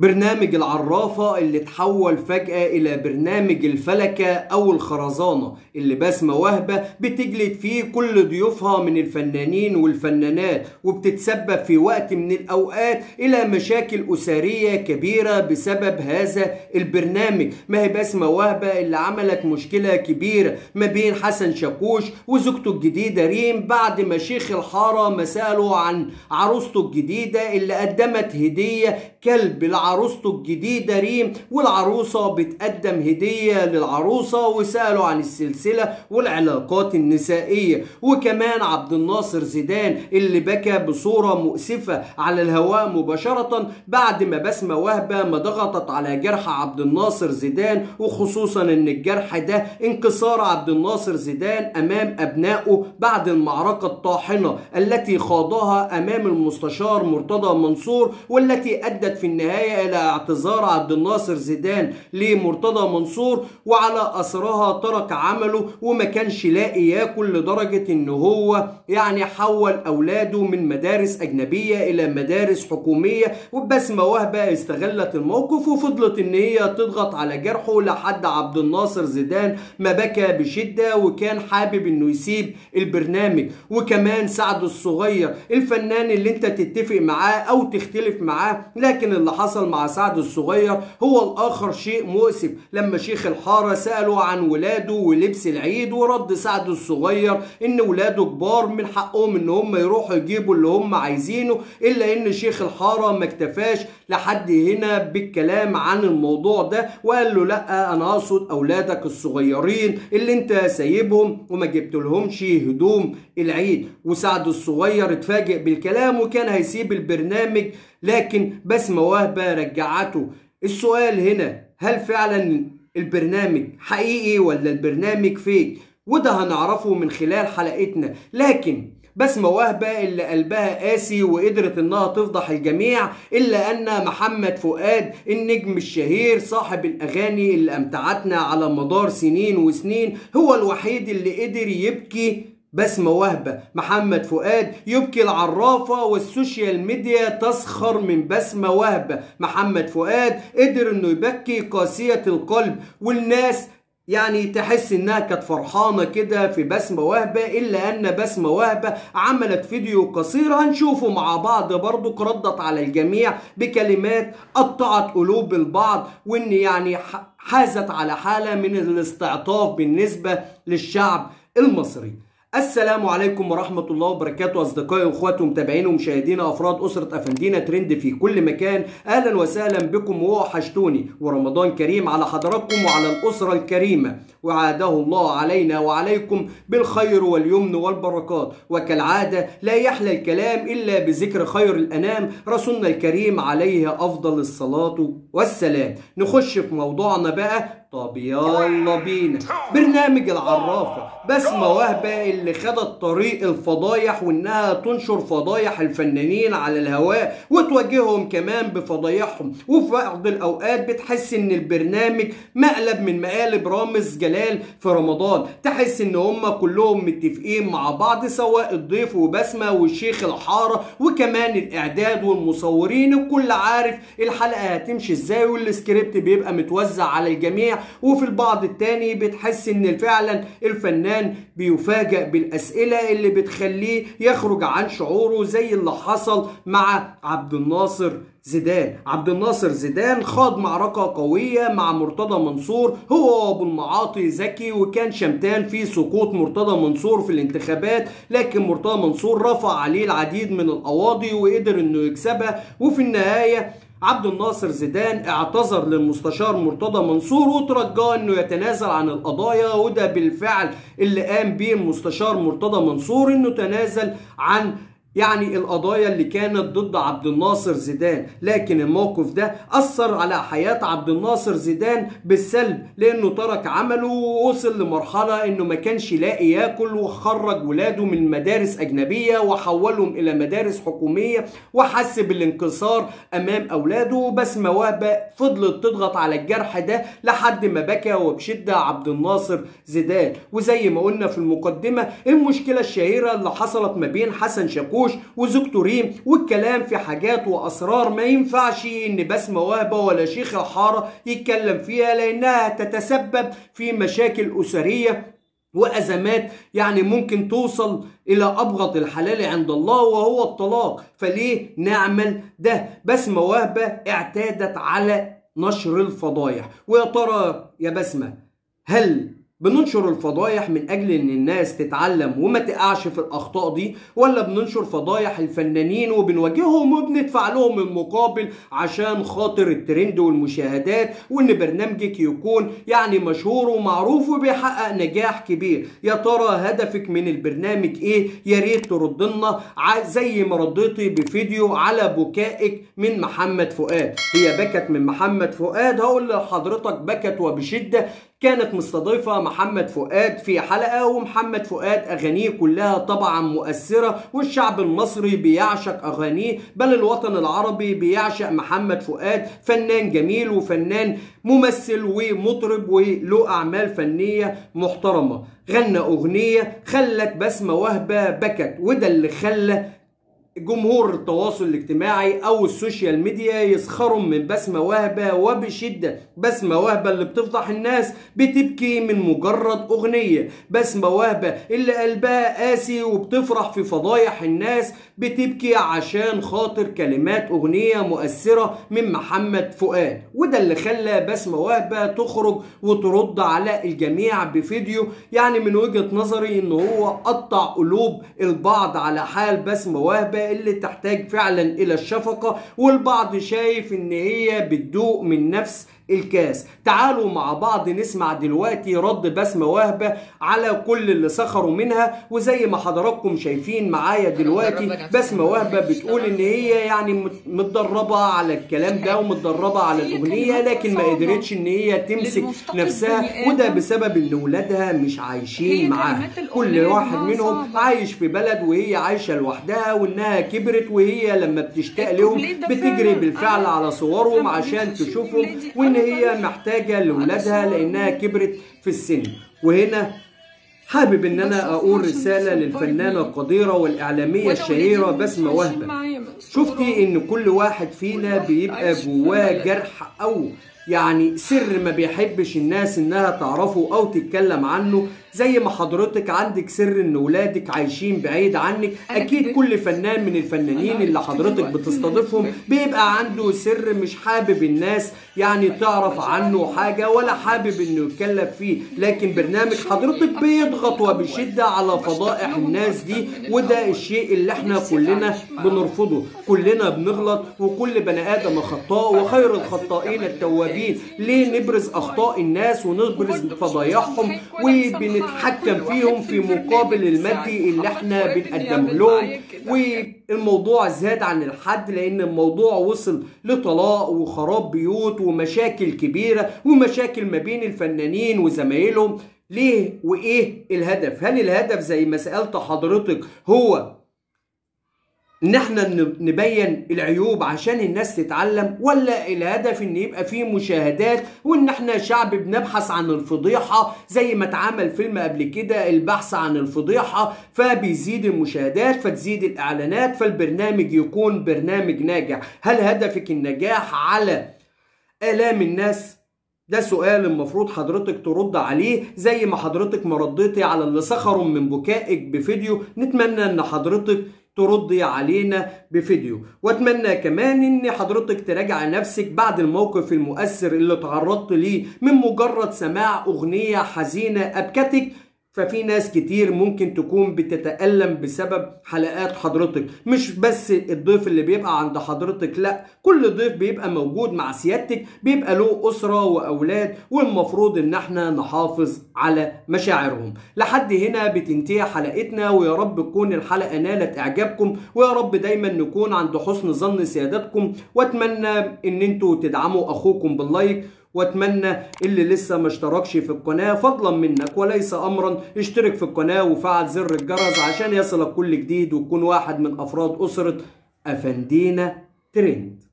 برنامج العرافة اللي تحول فجأة إلى برنامج الفلكة أو الخرزانة اللي بسمة وهبة بتجلد فيه كل ضيوفها من الفنانين والفنانات، وبتتسبب في وقت من الأوقات إلى مشاكل أسرية كبيرة بسبب هذا البرنامج. ما هي بسمة وهبة اللي عملت مشكلة كبيرة ما بين حسن شاكوش وزوجته الجديدة ريم بعد ما شيخ الحارة ما سأله عن عروسته الجديدة اللي قدمت هدية كلب لعروسته الجديدة ريم، والعروسة بتقدم هدية للعروسة، وسألوا عن السلسلة والعلاقات النسائية. وكمان عبد الناصر زيدان اللي بكى بصورة مؤسفة على الهواء مباشرة بعد ما بسمة وهبة ما ضغطت على جرح عبد الناصر زيدان، وخصوصا ان الجرح ده انكسار عبد الناصر زيدان امام ابنائه بعد المعركة الطاحنة التي خاضها امام المستشار مرتضى منصور، والتي ادت في النهاية الى اعتذار عبد الناصر زيدان لمرتضى منصور، وعلى اثرها ترك عمله وما كانش لاقي ياكل، لدرجة ان هو يعني حول اولاده من مدارس اجنبية الى مدارس حكومية. وبسمة وهبة استغلت الموقف وفضلت ان هي تضغط على جرحه لحد عبد الناصر زيدان ما بكى بشدة وكان حابب انه يسيب البرنامج. وكمان سعد الصغير الفنان اللي انت تتفق معاه او تختلف معاه، لكن اللي حصل مع سعد الصغير هو الآخر شيء مؤسف لما شيخ الحارة سأله عن ولاده ولبس العيد، ورد سعد الصغير ان ولاده كبار من حقهم ان هم يروحوا يجيبوا اللي هم عايزينه، الا ان شيخ الحارة ما اكتفاش لحد هنا بالكلام عن الموضوع ده وقال له لا، انا اقصد اولادك الصغيرين اللي انت سايبهم وما جبتلهمش هدوم العيد. وسعد الصغير اتفاجئ بالكلام وكان هيسيب البرنامج، لكن بسمة وهبة رجعته. السؤال هنا، هل فعلا البرنامج حقيقي ولا البرنامج فيك؟ وده هنعرفه من خلال حلقتنا. لكن بسمة وهبة اللي قلبها قاسي وقدرت انها تفضح الجميع، الا ان محمد فؤاد النجم الشهير صاحب الاغاني اللي امتعتنا على مدار سنين وسنين هو الوحيد اللي قدر يبكي بسمة وهبة. محمد فؤاد يبكي العرافة والسوشيال ميديا تسخر من بسمة وهبة. محمد فؤاد قدر انه يبكي قاسية القلب، والناس يعني تحس انها كانت فرحانة كده في بسمة وهبة، الا ان بسمة وهبة عملت فيديو قصير هنشوفه مع بعض برضو ردت على الجميع بكلمات قطعت قلوب البعض، وان يعني حازت على حالة من الاستعطاف بالنسبة للشعب المصري. السلام عليكم ورحمة الله وبركاته أصدقائي وأخواتي ومتابعين ومشاهدين أفراد أسرة أفندينا ترند في كل مكان، أهلا وسهلا بكم ووحشتوني، ورمضان كريم على حضراتكم وعلى الأسرة الكريمة، وعاده الله علينا وعليكم بالخير واليمن والبركات. وكالعادة لا يحلى الكلام إلا بذكر خير الأنام رسولنا الكريم عليه أفضل الصلاة والسلام. نخش في موضوعنا بقى، طب يلا بينا. برنامج العرافة، بسمة وهبة اللي خدت طريق الفضايح وانها تنشر فضايح الفنانين على الهواء وتواجههم كمان بفضايحهم، وفي بعض الاوقات بتحس ان البرنامج مقلب من مقالب رامز جلال في رمضان، تحس ان هم كلهم متفقين مع بعض سواء الضيف وبسمة والشيخ الحارة وكمان الاعداد والمصورين، الكل عارف الحلقة هتمشي ازاي والسكريبت بيبقى متوزع على الجميع. وفي البعض التاني بتحس ان فعلا الفنان بيفاجأ بالأسئلة اللي بتخليه يخرج عن شعوره، زي اللي حصل مع عبد الناصر زيدان. عبد الناصر زيدان خاض معركة قوية مع مرتضى منصور هو وابو المعاطي زكي، وكان شمتان في سقوط مرتضى منصور في الانتخابات، لكن مرتضى منصور رفع عليه العديد من القواضي وقدر انه يكسبها. وفي النهاية عبد الناصر زيدان اعتذر للمستشار مرتضى منصور وترجاه انه يتنازل عن القضايا، وده بالفعل اللي قام به المستشار مرتضى منصور، انه تنازل عن يعني القضايا اللي كانت ضد عبد الناصر زيدان. لكن الموقف ده أثر على حياة عبد الناصر زيدان بالسلب، لأنه ترك عمله ووصل لمرحلة إنه ما كانش لاقي ياكل، وخرج ولاده من مدارس أجنبية وحولهم إلى مدارس حكومية، وحس بالانكسار أمام أولاده. بسمة وهبة فضلت تضغط على الجرح ده لحد ما بكى وبشدة عبد الناصر زيدان. وزي ما قلنا في المقدمة، المشكلة الشهيرة اللي حصلت ما بين حسن شاكوش شاكوش وزوجته ريم، والكلام في حاجات واسرار ما ينفعش ان بسمة وهبة ولا شيخ الحارة يتكلم فيها، لانها تتسبب في مشاكل اسرية وأزمات يعني ممكن توصل إلى أبغض الحلال عند الله وهو الطلاق. فليه نعمل ده؟ بسمة وهبة اعتادت على نشر الفضايح. ويا ترى يا بسمة، هل بننشر الفضايح من أجل إن الناس تتعلم وما تقعش في الأخطاء دي، ولا بننشر فضايح الفنانين وبنواجههم وبندفع لهم المقابل عشان خاطر الترند والمشاهدات، وإن برنامجك يكون يعني مشهور ومعروف وبيحقق نجاح كبير؟ يا ترى هدفك من البرنامج إيه؟ يا ريت ترد لنا زي ما رديتي بفيديو على بكائك من محمد فؤاد. هي بكت من محمد فؤاد، هقول لحضرتك بكت وبشدة. كانت مستضيفة محمد فؤاد في حلقة، ومحمد فؤاد أغانيه كلها طبعا مؤثرة، والشعب المصري بيعشق أغانيه، بل الوطن العربي بيعشق محمد فؤاد، فنان جميل وفنان ممثل ومطرب وله أعمال فنية محترمة. غنى أغنية خلت بسمة وهبة بكت، وده اللي خلى جمهور التواصل الاجتماعي او ال social media يسخروا من بسمة وهبة وبشدة. بسمة وهبة اللي بتفضح الناس بتبكي من مجرد اغنية، بسمة وهبة اللي قلبها قاسي وبتفرح في فضايح الناس بتبكي عشان خاطر كلمات اغنية مؤثرة من محمد فؤاد. وده اللي خلى بسمة وهبة تخرج وترد على الجميع بفيديو يعني من وجهة نظري ان هو قطع قلوب البعض على حال بسمة وهبة اللي تحتاج فعلا الى الشفقة، والبعض شايف ان هي بتدوق من نفس الكاس. تعالوا مع بعض نسمع دلوقتي رد بسمة وهبة على كل اللي سخروا منها. وزي ما حضراتكم شايفين معايا دلوقتي بسمة وهبة بتقول ان هي يعني متدربة على الكلام ده ومتدربة على الأغنية، لكن ما قدرتش ان هي تمسك نفسها، وده بسبب ان ولادها مش عايشين معاها، كل واحد منهم عايش في بلد وهي عايشة لوحدها، وانها كبرت وهي لما بتشتاق لهم بتجري بالفعل على صورهم عشان تشوفهم، وان هي محتاجة لولادها لأنها كبرت في السن. وهنا حابب ان انا اقول رسالة للفنانة القديرة والإعلامية الشهيرة بسمة وهبة. شفتي ان كل واحد فينا بيبقى جواه جرح او يعني سر ما بيحبش الناس انها تعرفه او تتكلم عنه، زي ما حضرتك عندك سر ان ولادك عايشين بعيد عنك، اكيد كل فنان من الفنانين اللي حضرتك بتستضيفهم بيبقى عنده سر مش حابب الناس يعني تعرف عنه حاجة ولا حابب انه يتكلم فيه، لكن برنامج حضرتك بيضغط وبشدة على فضائح الناس دي، وده الشيء اللي احنا كلنا بنرفضه. كلنا بنغلط وكل بني ادم خطاء وخير الخطائين التوابين. ليه نبرز اخطاء الناس ونبرز فضايحهم وبنتحكم فيهم في مقابل المادي اللي احنا بنقدمه لهم؟ والموضوع زاد عن الحد، لان الموضوع وصل لطلاق وخراب بيوت ومشاكل كبيرة ومشاكل ما بين الفنانين وزمايلهم. ليه وايه الهدف؟ هل الهدف زي ما سألت حضرتك هو ان احنا نبين العيوب عشان الناس تتعلم، ولا الهدف ان يبقى فيه مشاهدات وان احنا شعب بنبحث عن الفضيحة زي ما اتعمل فيلم قبل كده البحث عن الفضيحة، فبيزيد المشاهدات فتزيد الاعلانات فالبرنامج يكون برنامج ناجح؟ هل هدفك النجاح على آلام الناس؟ ده سؤال المفروض حضرتك ترد عليه زي ما حضرتك ما رديتي على اللي سخروا من بكائك بفيديو. نتمنى ان حضرتك تردي علينا بفيديو، واتمنى كمان ان حضرتك تراجع نفسك بعد الموقف المؤثر اللي تعرضت ليه من مجرد سماع اغنية حزينة ابكتك. ففي ناس كتير ممكن تكون بتتألم بسبب حلقات حضرتك، مش بس الضيف اللي بيبقى عند حضرتك، لا، كل ضيف بيبقى موجود مع سيادتك بيبقى له أسرة وأولاد، والمفروض إن احنا نحافظ على مشاعرهم. لحد هنا بتنتهي حلقتنا، ويا رب تكون الحلقة نالت إعجابكم، ويا رب دايما نكون عند حسن ظن سيادتكم، وأتمنى إن انتوا تدعموا أخوكم باللايك، واتمنى اللي لسه ما اشتركش في القناة فضلا منك وليس امرا اشترك في القناة وفعل زر الجرس عشان يصلك كل جديد وتكون واحد من افراد اسرة افندينا ترند.